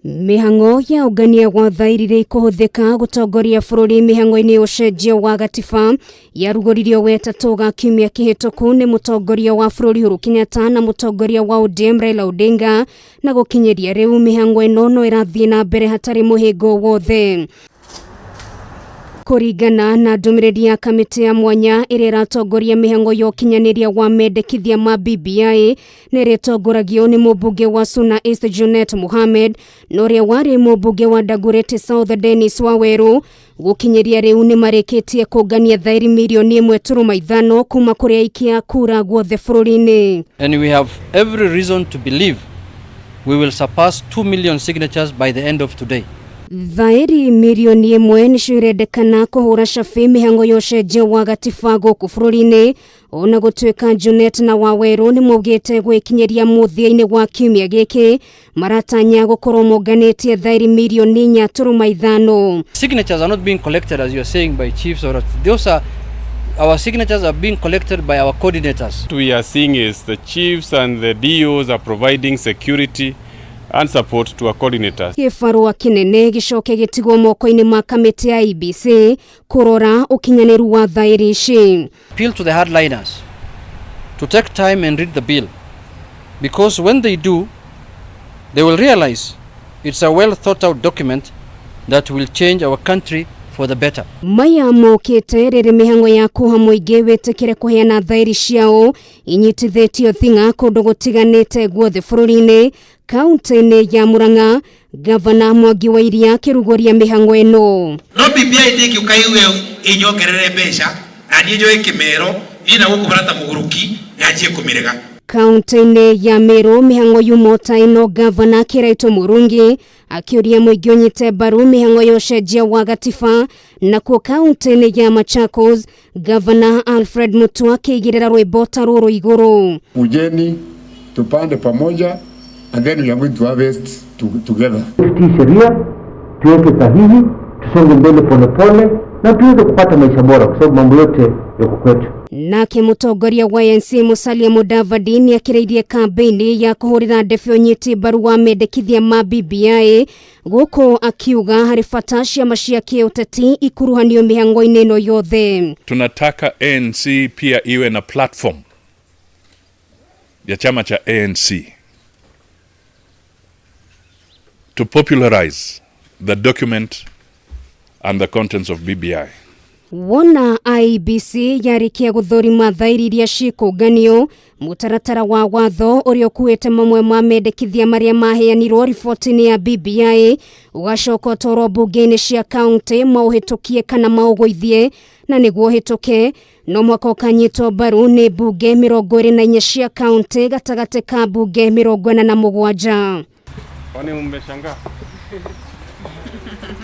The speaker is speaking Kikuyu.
Mĩhang'o ya ũngania wa thaĩri iria ikũhũthĩka gũtongoria bũrũri mĩhang'o-inĩ ya ũcenjia wa gatiba yarugũririo wetatũ ga kiumia kĩhĩtũku nĩ mũtongoria wa bũrũri Uhuru Kenyatta na mũtongoria wa ODM Raila Odinga, na gũkinyĩria rĩu mĩhang'o ĩno no ĩrathiĩ na mbere hatarĩ mũhĩngo wothe. Kũringana na ndũmĩrĩri ya kamĩtĩ ya mwanya ĩrĩa ĩratongoria mĩhang'o ya ũkinyanĩria wa mendekithia ma BBI na ĩrĩa ĩtongoragio nĩ mũmbunge wa Suna East Junet Mohamed na ũrĩa warĩ mũmbunge wa Dagoretti South Dennis Waweru, gũkinyĩria rĩu nĩ marĩkĩtie kũngania thaĩri mirioni 1.5 kuma kũrĩ aikia kura guothe bũrũri-inĩ. And we have every reason to believe we will surpass 2 million signatures by the end of today. Thaĩri mirioni 1 nĩcio irendekana kũhũra cabi mĩhang'o ya ũcenjia wa gatiba gũkũ bũrũri-inĩ, ona gũtuĩka Junet na Waweru nĩ maugĩte gwĩkinyĩria mũthia-inĩ wa kiumia gĩkĩ maratanya gũkorwo monganĩtie thaĩri mirioni 4.5. Signatures are not being collected, as you are saying, by chiefs or those are our signatures are being collected by our coordinators. What we are seeing is the chiefs and the DOs are providing security and support to our coordinators. Gĩbarũa kĩnene gĩcoke gĩtigwo moko-inĩ ma kamĩtĩ ya IEBC kũrora ũkinyanĩru wa thaĩri ici. Appeal to the hardliners to take time and read the bill, because when they do, they will realize it's a well thought out document that will change our country for the better. Maya mokĩte rĩrĩ mĩhang'o ya kũha mũingĩ wĩtĩkĩre kũheana thaĩri ciao inyitithĩtio thing'a kũndũ gũtiganĩte guothe bũrũri-inĩ. Kaunti-inĩ ya Murang'a, Gavana Mwangi wa Iria akĩrugũria mĩhang'o ĩno. No BBI ndĩngĩũka yuge ĩnyongerere mbeca na niĩ njoe kĩmero thiĩ na gũkũ bara ta mũgũrũki nyanjie kũmĩrega. Kaunti-inĩ ya Meru, mĩhang'o yuma ta ĩno, Gavana Kiraito Murungi akĩũria mũingĩ ũnyite mbaru mĩhang'o ya ũcenjia wa gatiba. Nakuo kaunti-inĩ ya Machakos, Gavana Alfred Mutua akĩigĩrĩra rwĩmbo ta rũrũ igũrũ. Kujeni tupande pamoja and then we are going to harvest together. Tutii sheria, tuweke sahihi, tusonge mbele polepole na tuweze kupata maisha bora, kwa sababu mambo yote yako kwetu. Nake mũtongoria wa ANC Musalia Mudavadi nĩ akĩrĩirie kambĩini ya kũhũrĩra ndebe ũnyiti mbaru wa mendekithia ma BBI, gũkũ akiuga harĩ bata ciama cia kĩũteti ikuruhanio mĩhang'o-inĩ ĩno yothe. Tunataka ANC pia iwe na platform ya chama cha ANC to popularize the document and the contents of BBI. Wona IEBC yarĩkia gũthũrima thaĩri iria cikũnganio, mũtaratara wa watho ũrĩa ũkuĩte mamwe ma mendekithia marĩa maheanirwo riboti-inĩ ya BBI ũgacoka ũtwarwo mbunge-inĩ cia kaunti maũhĩtũkie kana maũgũithie, na nĩguo ũhĩtũke no mwaka ũkanyitwo mbaru nĩ mbunge 24 cia kaunti gatagatĩ ka mbunge 47. Kwani mmeshangaa?